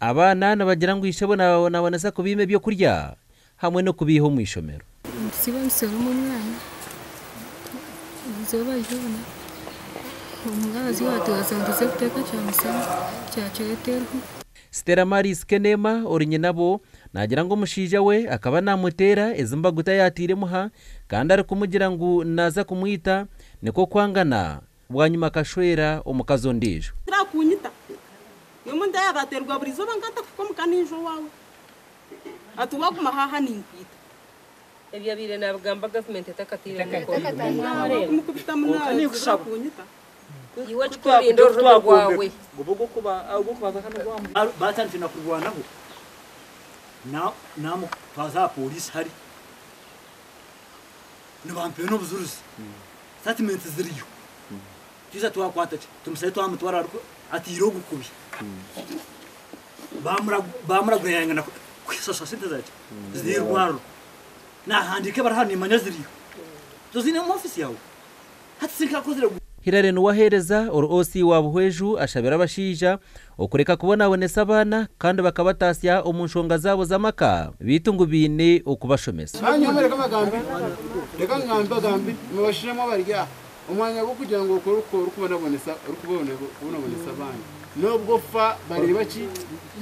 Abaana nibagira ngu ishebo nababonabonesa kubaima ebyokurya hamwe n'okubaiha omu ishomero. Nitusiiba nitushoroma omwana eizooba ryona omwabazyo baatubaza ngu tuze kuteeka kyamusana kyakiro teriho. Stella Maris Kenema ori nyinabo naagira ngu omushaija we akaba naamuteera ezi mbaguta yaataire muha kandi arikumugira ngu naaza kumwita nikwo kwangana bwanyima akashwera omukazi ondiijo. Tirakunyita. Omuntu yaaba ateerwa buri izooba nka ntakuhika omuka naija owaawe. Ati waaguma haaha ninkwita. Ebi abaire nabigamba gavumenti etakataire mukono. Kumukubita munonga tirakunyita. Iwe ekikuru rinda orurimi rwawe. Batandikire na kurwanaho namutwaza aha pooriisi hari nibampera n'obujurizi sitatimenti ziriyo twija twakwata ki tumusabe twamutwara ariko atiire ogukubi bamuragura yayanga kushasha sente zaki z'eirwariro nahandiika ebaraha nimanya ziriyo toziine omu ofiisi yaawe hati sinkakozire. Hillary Nuwaheereza ori OC wa Buhweju ashabire abashaija okureka kubonabonesa abaana kandi bakabataasya omu nshonga zaabo z'amaka beitu ngu baine okubashomesa. Hanyuma reka bagambe, reka ngambe bagambe, imwe bashijemu abari aha, omwanya gw'okugira ngu okore orikubonabonesa orikubonabonesa abaana. N'obwo ofa bareeba ki?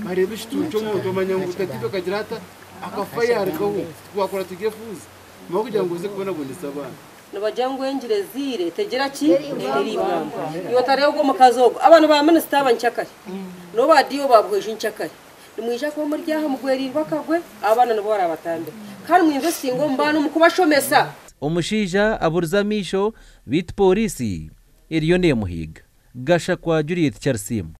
Bareeba ekituuru ky'omuntu omanya ngu tatiife akagira ata? Akafa yarugaho. Twakora turi efuuzi ahabw'okugira ngu oze kubonabonesa abaana. Nibagira ngu engiri eziire tegira ki? Teribwa. Iwe otareeba ogwo mukazi ogwo. Abantu ba minisita aba nkyakare. N'obu ba DO ba Buhweju nkyakare. Nimwija kuba muri aha mugwereirwe akagwe, abaana nibo barabatambira. Kandi mwinvesitinge omu baana omu kubashomesa. Omushaija aburize amaisho beitu pooriisi eriyo neemuhiiga. Gashakwa Juliet Kyarisiimwe.